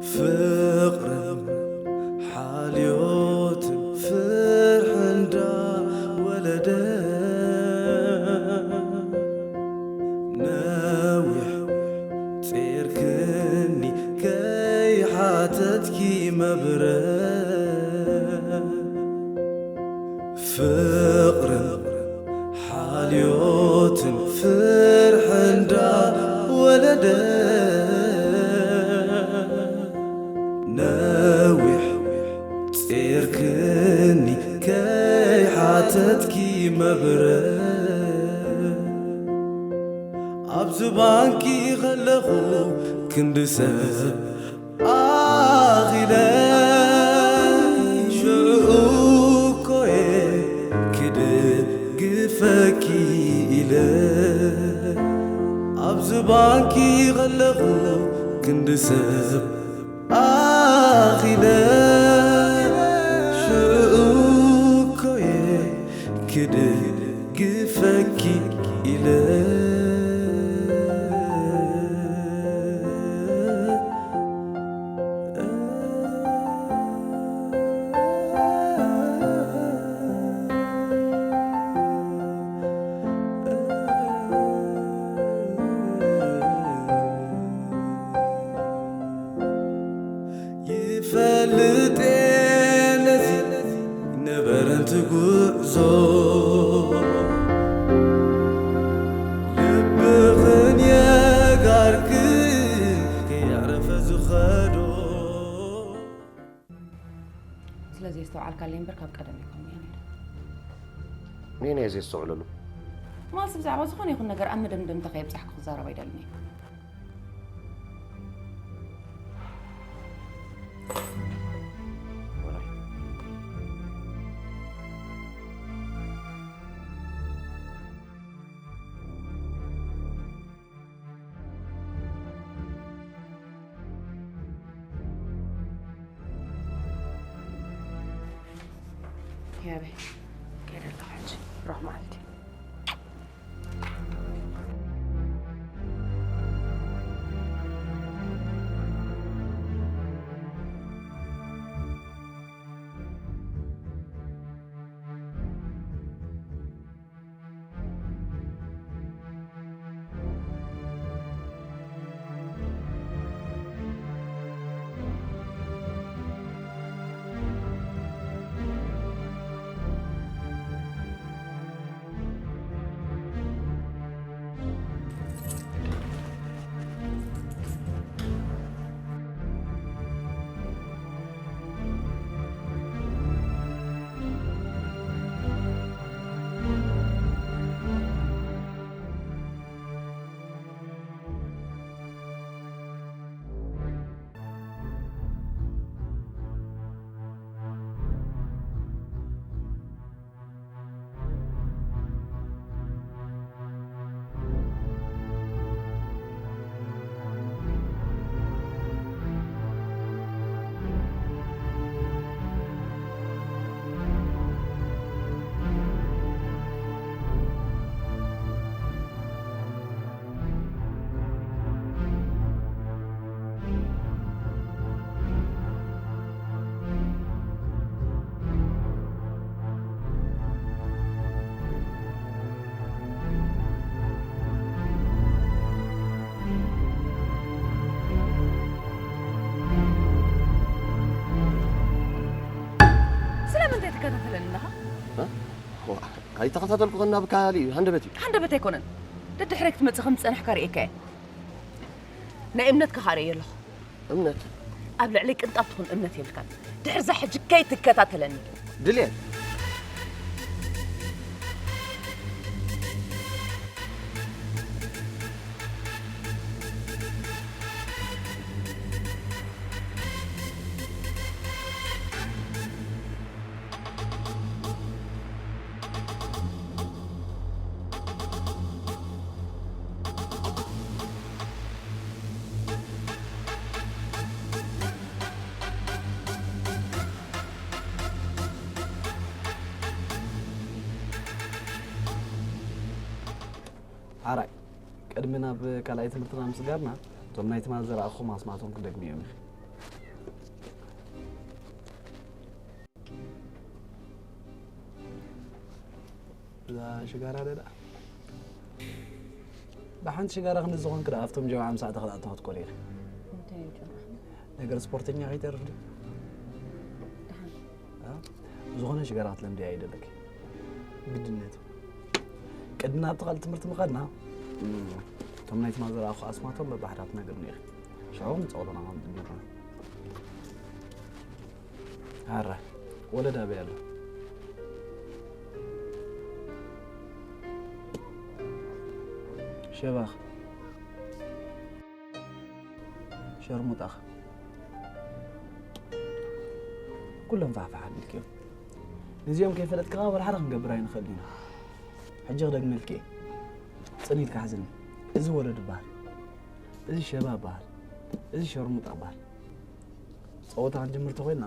ፍቕርን ሓልዮትን ፍርሒ እንዳወለደ፣ ነዊሕ ጼርክኒ ከይሓተትኪ መብረ። ፍቕርን ሓልዮትን ፍርሒ እንዳወለደ፣ ነዊሕ ጼርክኒ ከይሓተትኪ መብረ። ኣብዚ ባንኪ ከለኹ ክንዲ ሰብ ኣኺለ፣ ሽዑ እኮየ ክድግፈኪ ኢለ። ኣብዚ ባንኪ ከለኹ ክንዲ ሰብ ኣኺለ፣ ሽዑ እኮየ ክድግፈኪ ኢለ። ይፈልጥ ነዚ ነበረን ትጉዕዞ፣ ልብኽን የጋርክን ከየዕረፈ ዝኸዶ። ስለ ዘየስተውዓልካለይ እምበር ካብ ቀደም ኣይኮንኩ እየ ነይረ። ነየናይ እየ ዘየስተውዕለሉ? ትማልሲ ብዛዕባ ዝኾነ ይኹን ነገር ኣብ መደምደምታ ከየብጻሕኩ ክዛረብ ኣይደልን እየ። ያበይ ከይደ ኣለኹ ሕጂ። ሮህ መዓልቲ። ስለምንታይ ትከታተለኒ ኣለኻ? ኣይተኸታተልኩ ከና ብካሊ ሃንደበት እዩ። ሃንደበት ኣይኮነን። ደድሕረይ ክትመጽእ ከም ዝጸናሕካ ርእየካ እየ። ናይ እምነትካ ከኣ ርእየ ኣለኹ። እምነት ኣብ ልዕለይ ቅንጣብ ትኹን እምነት የብልካን። ድሕርዛ ሕጂ ከይትከታተለኒ። ድልየት ሓራይ ቅድሚ ናብ ካልኣይ ትምህርትና ምስጋርና እቶም ናይ ትማል ዘረኣኹም ኣስማቶም ክደግሙ እዮም ኢኺ። እዛ ሽጋራ ደዳ ብሓንቲ ሽጋራ ክንዲ ዝኾንክ ደኣ ኣብቶም ጀምዓ ምሳዕቲ ክትኣቱ ክትኮን ኢኺ። እንታይ እዩ ጀምዓ? ነገር ስፖርተኛ ከይተርፍ ድዩ? ደሓን እ? ዝኾነ ሽጋራ ክትለምዲ ኣይደለኪ። ግድነት እዩ። ቅድሚ ናብቲ ካልእ ትምህርቲ ምኻድና እም፣ እቶም ናይ ትማል ዝረኣኹ ኣስማቶም በባሕዳት ነግርኒ ኢኺ። ሽዑ ንጸወተና ከም ዝጅምርና። ኣረ ወለዳ ኣበይ ኣሎ? ሸባኽ ሸርሙጣኽ ኩሎም ፋሕፋሕ ኣቢልክዮም። ነዚኦም ከይፈለጥካ ወላ ሓደ ክንገብር ኣይንኽእል ኢና። ሕጂ ክደግመልኪ እየ። ጽን ኢልካ ሓዝኒ። እዚ ወለዱ ይበሃል። እዚ ሸባ ይበሃል። እዚ ሸርሙጣ ይበሃል። ጸወታ ክንጅምር ተኾይንና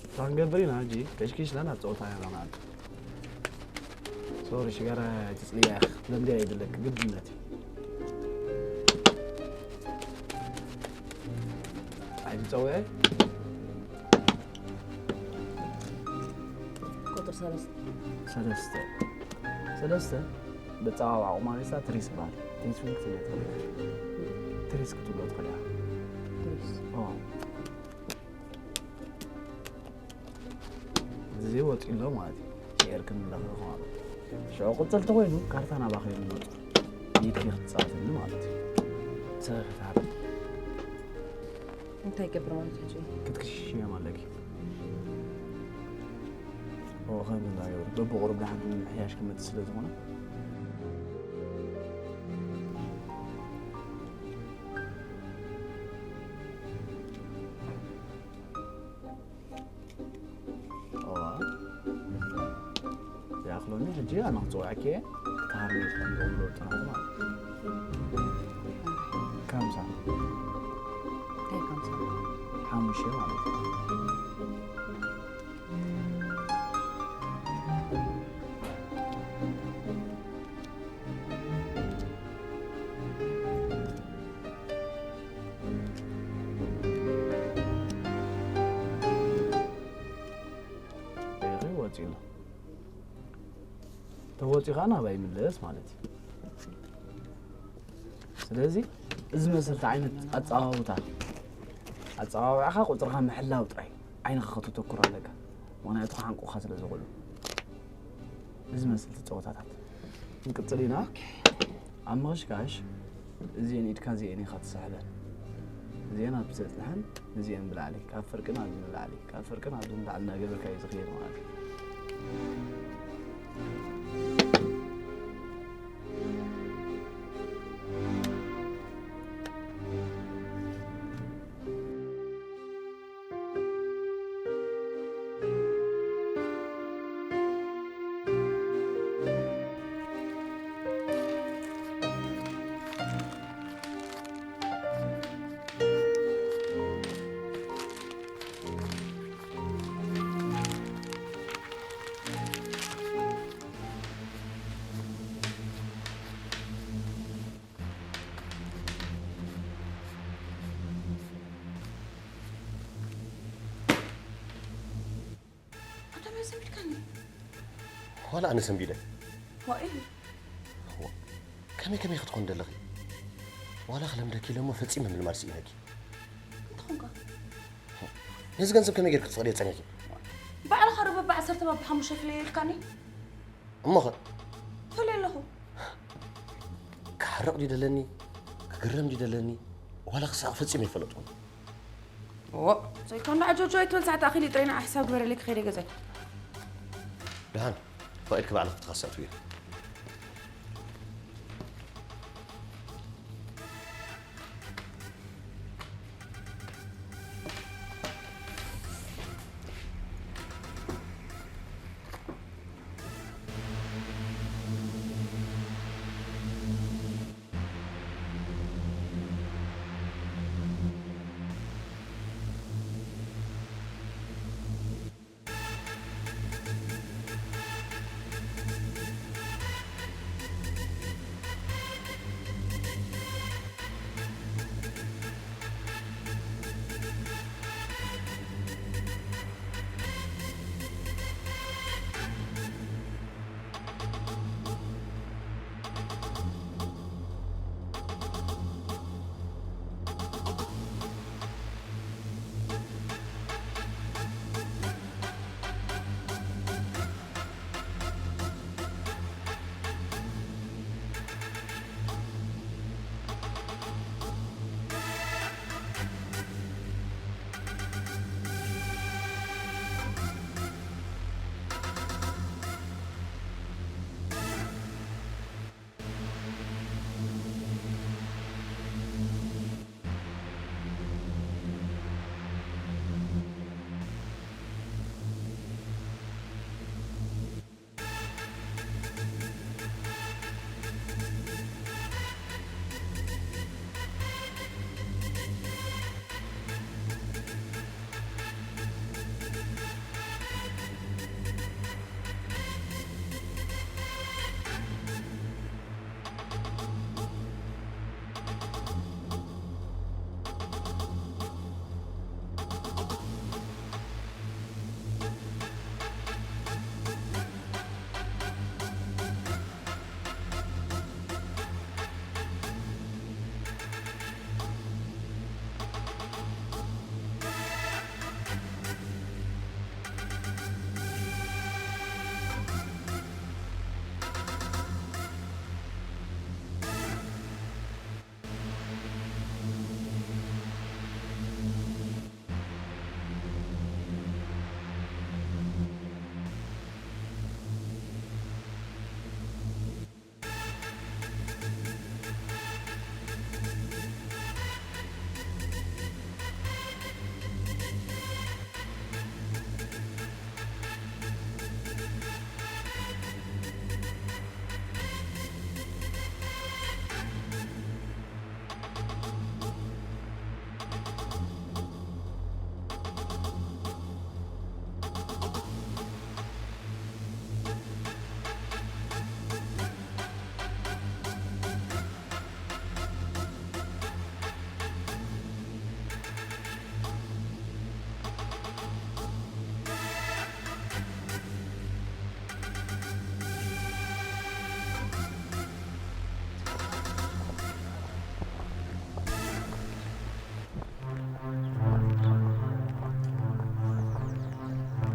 እታ ክንገብር ኢና ሕጂ ከሽኪሽና ናብ ጸወታ ኢና ንኣቱ። ሶሪ ሽጋራ ኣይትጽልያ ክትለምድያ ይድለክ ግድነት እዩ። ኣይትጸውዐ ቁጥር ሰለስተ ሰለስተ ሰለስተ ብጸዋዋዕ ቁማሪሳ ትሪስ ይበሃል። ትሪስ እውን ክትብሎ ትኽእል ኢኻ። ትሪስ ክትብሎ ትኽእል ኢኻ። ትሪስ ኦ። እዚ ወፂኡ ኣሎ ማለት እዩ። ሽዕር ክንለኽልኽ ማለት እዩ። ሽዑ ቅፅል ተኮይኑ ካርታ ናባኸ እዩ ዝመፁ። ኢድኪ ክትፃወትኒ ማለት እዩ። ሰበብ ክትሃብ እንታይ ይገብር ማለት እዩ? ክትክሽሽዮም ኣለኪ። ኦ፣ ከምዚ እንዳገበሩ በብቁሩብ ደሓን ምምሕያሽ ክመፅእ ስለ ዝኾነ እዋ ይኣኽለኒ። ሕጂ ኣነ ክፅውዐኪ እየ። ክትሃርሚ ትፈልጥሉ ጥራዝ ማለት እዩ። ካምሳ እንታይ ከምሳ ሓሙሽተ ማለት እዩ። ይኸ ወፂኡ ኣሎ። ተወፂኡ ከዓ ናባይ ይምለስ ማለት እዩ። ስለዚ እዚ መሰልቲ ዓይነት ኣፀዋውታ ኣፀዋውዕኻ ቁፅርኻ ምሕላው ጥራይ ዓይንኻ ከተተኩር ኣለካ። ምክንያቱ ክሓንቁኻ ስለ ዝኽእሉ እዚ መሰልቲ ፀወታታት ንቅፅል ኢና። ኣብ ምኽሽካሽ እዚአን ኢድካ እዚአን ኢኻ ትስሕበን። እዚአን ኣብ ትዘጽንሐን እዚአን ብላዕሊ ካብ ፍርቅን ኣብዚ ንላዕሊ ካብ ፍርቅን ኣብዚ ንላዕሊ እናገበርካ እዩ ዝኽየድ ማለት እዩ። ኣታ መን ሰንቢድካኒ? ዋላ ኣነ ሰንቢደ። ዋኤል ዋ፣ ከመይ ከመይ ክትኾን ደለኺ? ዋላ ክለምደኪ ኢለ እሞ ፈጺመ ምልማድ ስኢነኪ። እንታይ ኾንካ? ነዚ ገንዘብ ከመይ ጌርኪ ክትፈቕድዮ ጸኒሕኪ? ባዕልኻ ዶ በባ ዓሰርተ በባ ሓሙሽተ ፍለዮ ኢልካኒ? እሞኸ ፈለየ ኣለኹ። ክሓርቕ ድዩ ደለኒ? ክግረም ድዩ ደለኒ? ዋላ ክስሕቕ ፈጺመ ኣይፈለጥኩን። እዎ ዘይኮን ደኣ ጆጆ ኣይትበል፣ ሰዓት ኣኺሉ እዩ ጥራይ ንዓ ሕሳብ ግበረለይ ክኸይደ ገዛይ። ደሓን ፈቒድኪ ባዕልኺ ክትኻሰብ ትብዮ።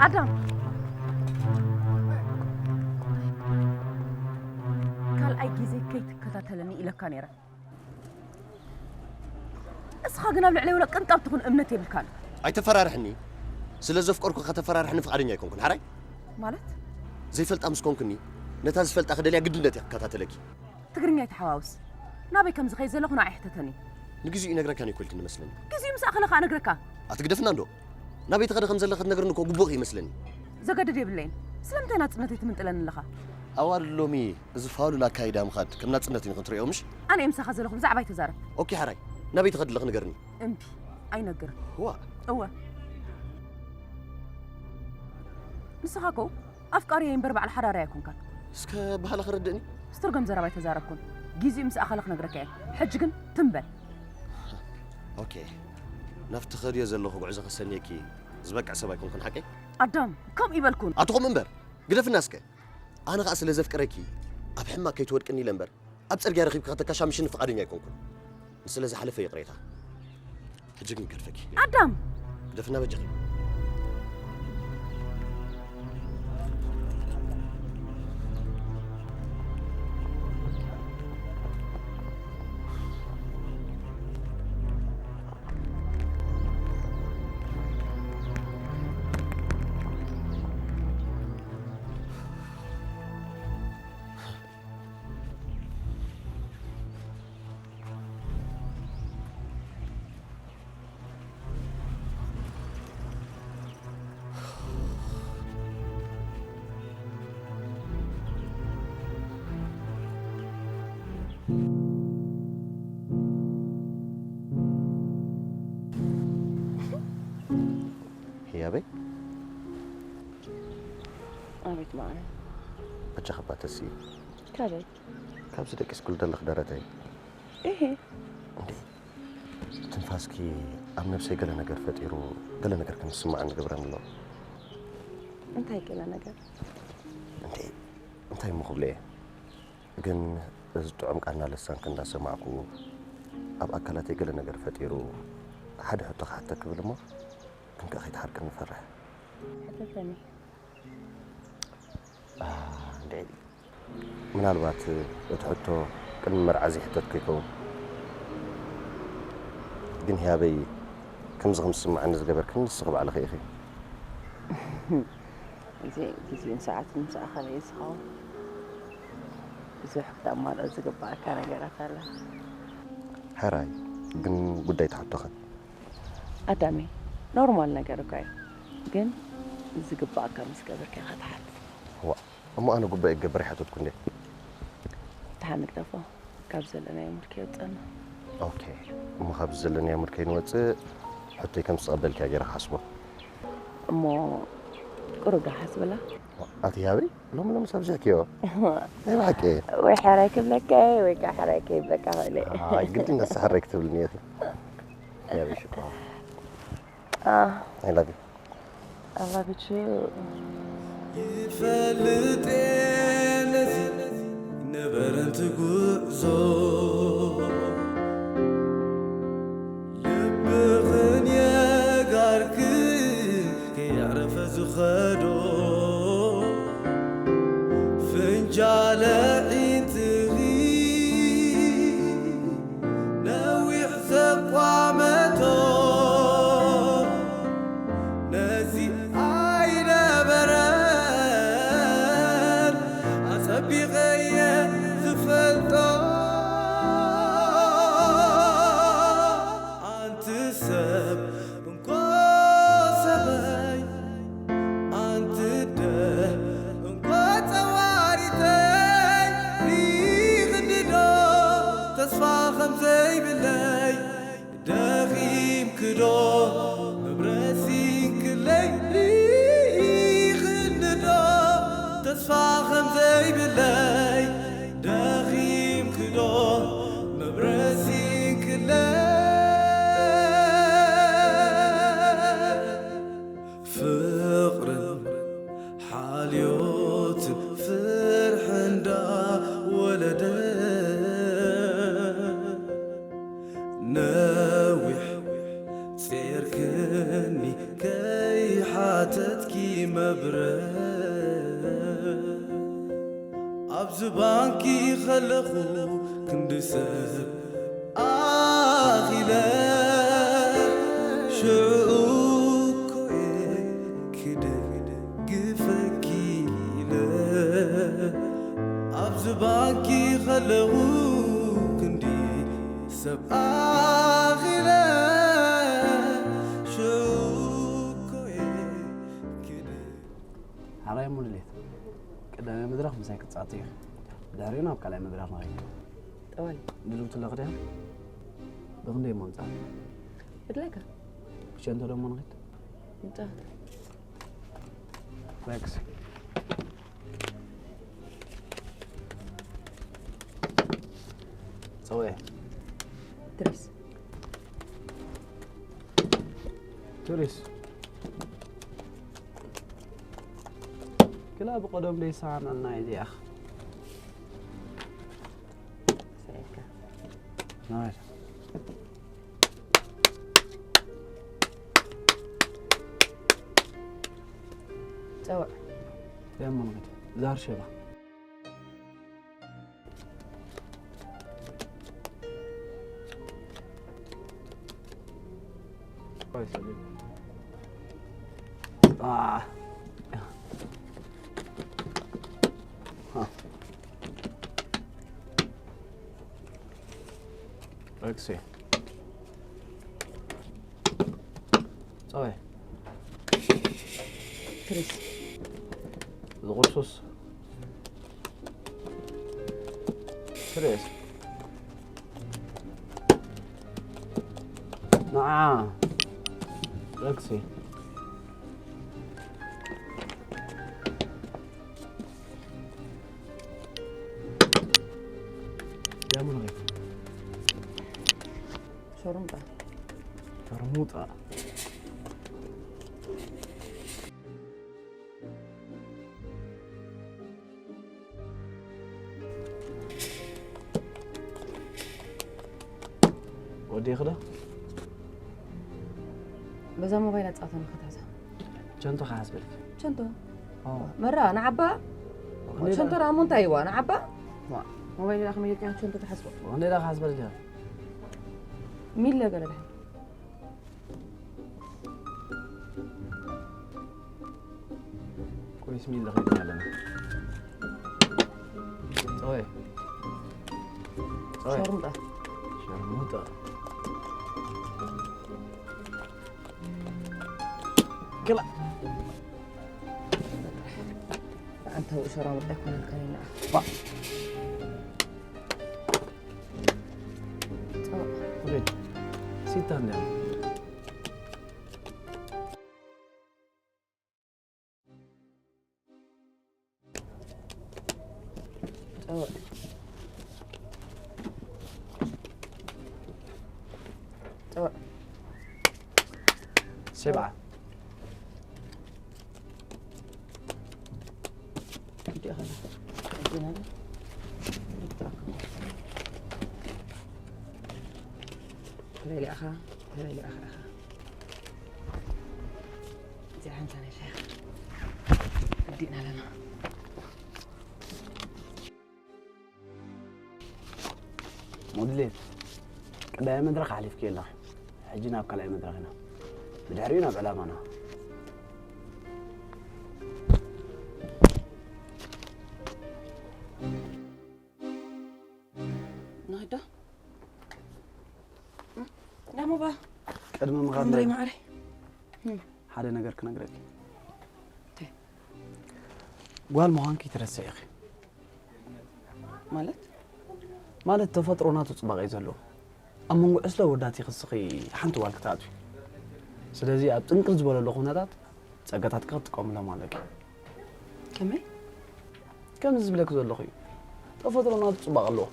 ኣዳም፣ ካልኣይ ግዜ ከይትከታተለኒ ኢለካ ነይረ። እስኻ ግን ኣብ ልዕለይ ወላ ቅንጣብ ትኹን እምነት የብልካን። ኣይተፈራርሕኒ። ስለ ዘፍቀርኩ ከተፈራርሕኒ ፍቓደኛ ኣይኮንኩን። ሓራይ? ማለት? ዘይፈልጣ ምስ ኮንኩኒ፣ ነታ ዝፈልጣ ክደልያ ግድነት እየ ክከታተለኪ። ትግርኛ ኣይተሓዋውስ። ናበይ ከም ዝኸይድ ዘለኹ ንዓይ ሕተተኒ። ንግዚኡ ይነግረካ እኮ ኢልክኒ መስለኒ። ግዚኡ ምስ ኣኸለ ከኣ እነግረካ። ኣትግደፍና እንዶ። ናበይ ትኸዲ ከም ዘለኻ ክትነግርኒ እኮ ግቡእ እዩ መስለኒ። ዘገድድ የብለይን። ስለምንታይ ናጽነተይ ትምንጥለኒ ኣለኻ? ኣዋልድ ሎሚ እዚ ፋሉል ኣካይዳ ምኻድ ከም ናጽነት እዩ ንኽትርእዮ፣ ምሽ? ኣነ እየ ምሳኻ ዘለኹ፣ ብዛዕባ ኣይተዛረብ። ኦኬ፣ ሓራይ። ናበይ ትኸዲ ኣለኺ ንገርኒ። እምቢ፣ ኣይነግርን። ዋእ። እወ። ንስኻ እኮ ኣፍቃሪየይ እምበር በዓል ሓዳረይ ኣይኮንካን። እስከ ባህላ ከረድእኒ። ዝተርጎም ዘረባ ኣይተዛረብኩን። ጊዜኡ ምስ ኣኸለ ክነግረካ እየ። ሕጂ ግን ትም በል። ኦኬ። ናብቲ ከድዮ ዘለኹ ጉዕዞ ከሰንየኪ ዝበቅዕ ሰብ ኣይኮንኩን፣ ሓቀይ? ኣዳም፣ ከምኡ ይበልኩን። ኣትኹም እምበር፣ ግደፍና እስከ። ኣነ ኸኣ ስለ ዘፍቅረኪ ኣብ ሕማቅ ከይትወድቅኒ ኢለ እምበር፣ ኣብ ጽርግያ ረኺብኪ ከተካሻምሽኒ ፍቓደኛ ኣይኮንኩን። ንስለ ዝሓለፈ ይቕሬታ። ሕጂ ግን ከድፈኪ። ኣዳም! ግደፍና በጃኺ። ህያበይ? ኣቤት መዓረይ። በጃኺ እባ ተስኢ። ካበይ? ካብዚ ደቂስኩሉ ዘለኺ ደረተይ። እሄ። እንዴ፣ ትንፋስኪ ኣብ ነብሰይ ገለ ነገር ፈጢሩ፣ ገለ ነገር ከም ዝስምዓኒ ይገብረኒ ኣሎ። እንታይ ገለ ነገር? እንዴ፣ እንታይ እሞ ክብሎ እየ? ግን እዚ ጥዑም ቃና ልሳንኪ እንዳሰማዕኩ፣ ኣብ ኣካላተይ ገለ ነገር ፈጢሩ፣ ሓደ ሕቶ ክሓተኪ ክብል እሞ፣ ግን ከኣ ከይትሓርቅኒ እፈርሕ። ሕተተኒ። ኣ፣ እንድዒ። ምናልባት እቲ ሕቶ ቅድሚ መርዓ ዘይሕተትኩ ይኸውን። ግን ህያበይ፣ ከምዚ ከም ዝስምዓኒ ዝገበርክኒ ንስኺ ባዕልኺ ኢኺ። እዚ ግዜኡን ሰዓቱን ምስ ኣኸለ እዩ ዝኸውን። ብዙሕ ክተማልኦ ዝግባኣካ ነገራት ኣለ። ሕራይ፣ ግን ጉዳይ እቲ ሕቶኸ? ኣዳመይ፣ ኖርማል ነገር እኳ እዩ። ግን ዝግባኣካ ምስ ገበርካ ኢኻ ትሓት። ዋእ፣ እሞ ኣነ ጉባኤ ክገብር ኣይሓተትኩ እንዴ? ተሓንግጠፎ፣ ካብ ዘለናዮ ሙድ ከየውፀና። ኦኬ፣ እሞ ካብ ዘለናዮ ሙድ ከይንወፅእ ሕቶይ ከም ዝተቐበልክያ ገይረ ክሓስቦ። እሞ ቁሩብ ዶ ሓስብላ? ኣቲ ያበይ፣ ሎሚ ሎሚ ሰብዚሕክዮ። ናይ ብሓቂ። ወይ ሕራይ ክብለካ እየ፣ ወይ ከዓ ሕራይ ከይብለካ ክእል እየ። ኣይ፣ ግድን ነሳ ሕራይ ክትብልኒ ኢኺ። ያበይ ሽኮር። Ah, I love you. I love you too. ይፈልጥ ነዚ ነበረን ትጉዕዞ ልብኽን የጋርክን ከየዕረፈ ዝኸዶ ፍንጃለ ዒንትኺ ነዊሕ ዘቋመቶ ነዚ ኣይነበረን ኣጸቢቐየ ዝፈልጦ። ኣንቲ ሰብ እንኮ ሰበይ፣ ኣንቲ ኣደ እንኮ ጸዋሪተይ፣ ሪኽኒ ዶ ተስፋ ከም ዘይብለይ፣ ደኺምኪ ዶ መብረሲንክለይ፣ ሪኽኒ ዶ ተስፋ ከም ዘይብለይ፣ ደኺምኪ ዶ መብረሲንክለይ። ፍቕርን ሓልዮትን ፍርሒ እንዳወለደ ነዊሕ ጼርክን ዝባንኪ ከለኹ ክንዲ ሰብ ኣኺለ ሽዑ እኮ እየ ክደግፈኪ ኢለ ኣብዚ ባንኪ ከለኹ ክንዲ ሰብ ኣኺለ ሽዑ እኮ እየ ክደ ሓራይ ሙሉሌት ቀዳማይ መድረኽ ምሳይ ክትጻወት ኢኺ። ድሕሪኡ ናብ ካልኣይ መድረኽ ንኸይድ። ጠዋል። ድልውቲ ኣለኺ ድያ? ብኽንደይ እሞ ንጻወት? ብድላይካ። ብሸንቶ ደሞ ንኸይድ? ንጻወት። ሬክስ። ጸውዒ። ትሪስ። ትሪስ። ክላ ብቐደም ደይሰማማዕና እዩ እዚኣኽ። ሰይካ። ናይስ። ጸውዕ። የመንግድ። ዛር ሸባ። Let's see. ጸወይ። ትሪስ። ዝቑርሱስ። ትሪስ። ንዓ። ረክሲ። ያሙን ሸሩምጣ። ሸርሙጣ። ወዲኽዶ? በዛ ሞባይል ኣጻውታ ንኸታዛ። ቸንቶ ከሓስበልክ። ቸንቶ? ኦ። መራ፣ ንዓባ? ወኽንዴ ቸንቶ ዳ- ዳሞ እንታይ ይዋ? ንዓባ? ዋ። ሞባይል ዳ ከመይ ጌርካ ቸንቶ ትሓስቦ? ወኽንዴ ዳ ከሓስበልክ። ሚለ ገለ ድሓን። ቁሪስ ሚል ለኸይድ ያለና። ጸወይ። ጸወይ። ሸርሙጣ። ሸርሙጣ። ግላ። ኣንተ ሸራሙጣ ኣይኮነን ከኔና። ባ። ጸወይ። ኦኬ። ሲታ እንዲያ። ጸውዕ። ጸውዕ። ሰብዓ። እንዲኻ። እንዲና። ተበሊዕኻ፣ ተበሊዕኻ ኢኻ። እዚኣ ሓንሳብ ናይ ሻሂ ወዲእና ኣለና። ሞድሌት ቀዳማይ መድረኽ ሓሊፍኪ ኣለኺ። ሕጂ ናብ ካልኣይ መድረኽ ኢና። ብድሕሪኡ ናብ ዕላማና። ንኸይድ ዶ? እም፣ ዳሞ ባ። ቅድሚ ምኻድ ክንደይ ናይ ማዕረ? እም። ሓደ ነገር ክነግረኪ። እንታይ? ጓል ምዃንኪ ትረስዒ ኢኺ። ማለት? ማለት ተፈጥሮ ናቱ ጽባቐ እዩ ዘለዎ። ኣብ መንጎ ዕስለ ኣወዳት ኢኺ እስኺ ሓንቲ ጓል ክትኣትዊ። ስለዚ ኣብ ጥንቅር ዝበለሉ ኩነታት ጸጋታትኪ ክትጥቀምሎም ኣለኪ። ከመይ? ከምዚ ዝብለኪ ዘለኹ እዩ። ተፈጥሮ ናቱ ጽባቐ ኣለዎ።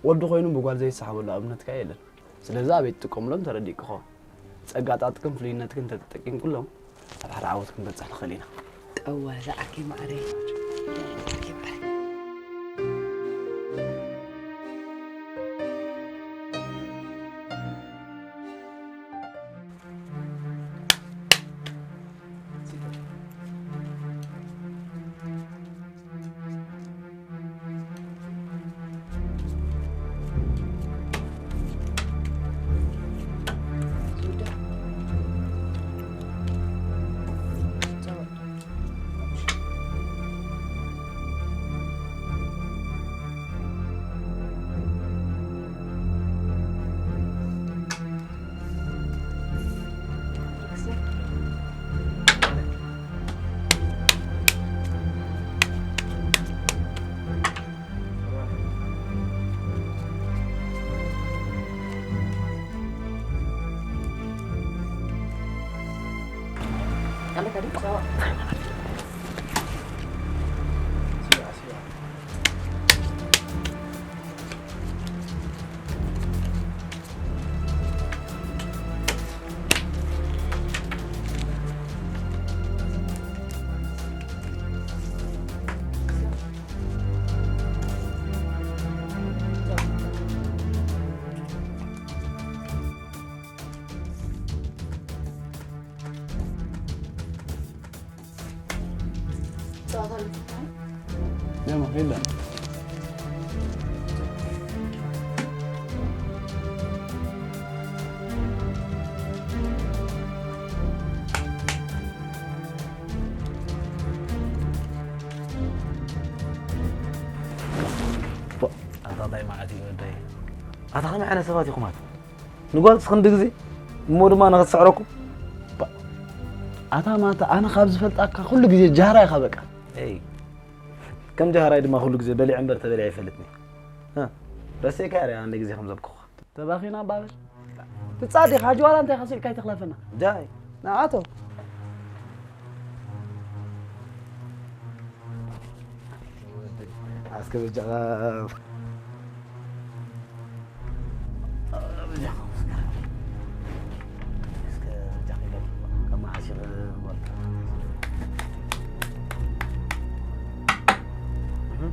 ወዲ ኮይኑ ብጓል ዘይሰሓበሉ ኣብነት ከኣ የለን። ስለዚ ኣበይ ትጥቀምሎም ተረዲእኪ ኸውን። ጸጋታትክን ፍሉይነትክን እንተተጠቂምክሎም ኣብ ሓደ ዓወት ክንበጽሕ ንኽእል ኢና። ጠዋል ዝዓርከይ ማዕረይ። የማ የለን። ኣታ እንታይ መዓት እዩ ወደይ? ኣታ ከመይ ዓይነት ሰባት ኢኹም ኣታ? ንጓልስ ክንዲ ግዜ እሞ ድማ ንኽትስዕረኩም። ባ-፣ ኣታ ማታ ኣነ ካብ ዝፈልጣካ ኩሉ ግዜ ጃህራ ኢኻ በቃ። ኤይ፣ ከም ጃህራይ ድማ ኩሉ ግዜ በሊዐ እምበር ተበሊዐ ይፈልጥኒ። እ፣ ረሲዕካ እያ ኣንደ ግዜ ከም ዘብኩኻ። ተባኺና ባበል። ትጻዲ ሓጅዋላ እንታይ ከሲልካ ይተኽለፈና? ጃይ፣ ንኣቶ። እስከ በጃኻ፣ በጃኻ እስከ፣ እስከ በጃኻ ኢሎም፣ ካብ መዓስ ይኸ-፣ እህ።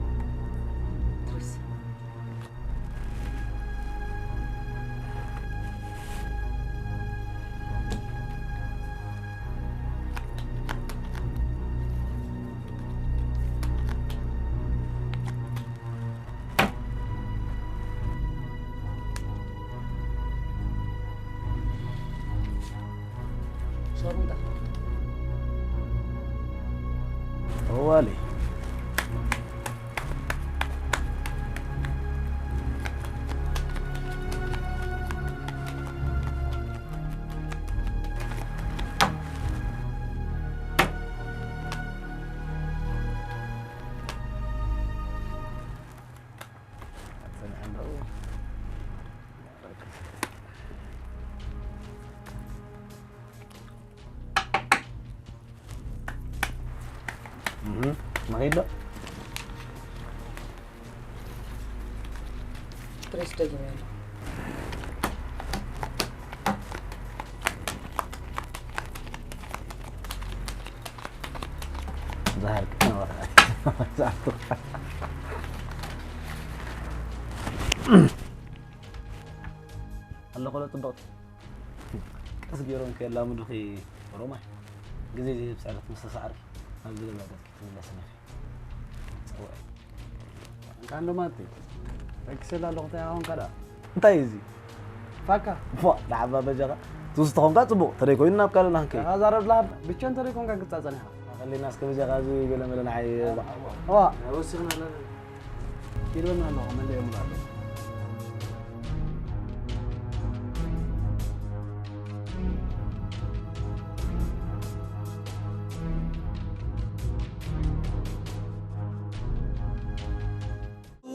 ሻሩጣ። ጠዋሊ። እህ፣ መኺድ ዶ? ፕሬስ ደጊመ ኣሎ። ዛህር ኣሎ ኮሎ ጽብቕቲ። ቀስ ገይሮም ከየላምዱኺ ሮማይ። ግዜ ዘይህብ ስዕረት ምስ ተሳዕርኪ፣ ናብ ዝገዛ ገጽኪ ትምለስን ኢኺ። ጸውዒ። እንካ እንዶ ማቲ። ረኪሰላ ኣለኹ፣ እንታይ ኣኾንካ ደኣ? እንታይ እዩ እዚ? ፋካ። ፎ፣ ንዓባ በጃኻ። ትውስቶ ኾንካ ጽቡቕ፣ ተደይ ኮይኑ ናብ ካልእ ናኽንከይድ። ኢኻ ዛረብ ድላ፣ ብቻ እንተደይ ኮንካ ግጻ ጸኒኻ። ኣኸሊና እስከ በጃኻ እዚ ገለ መለ ንዓይ። እዋ። እዋ። ወሲኽና ኣለና። ይርበና ኣለኹ፣ መለየሙላ ኣለኹ።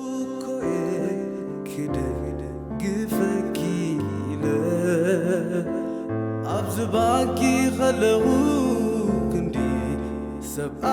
እኮ እየ ክደግፈኪ ኢለ ኣብዚ ባንኪ ከለኹ ክንዲ ሰብኣ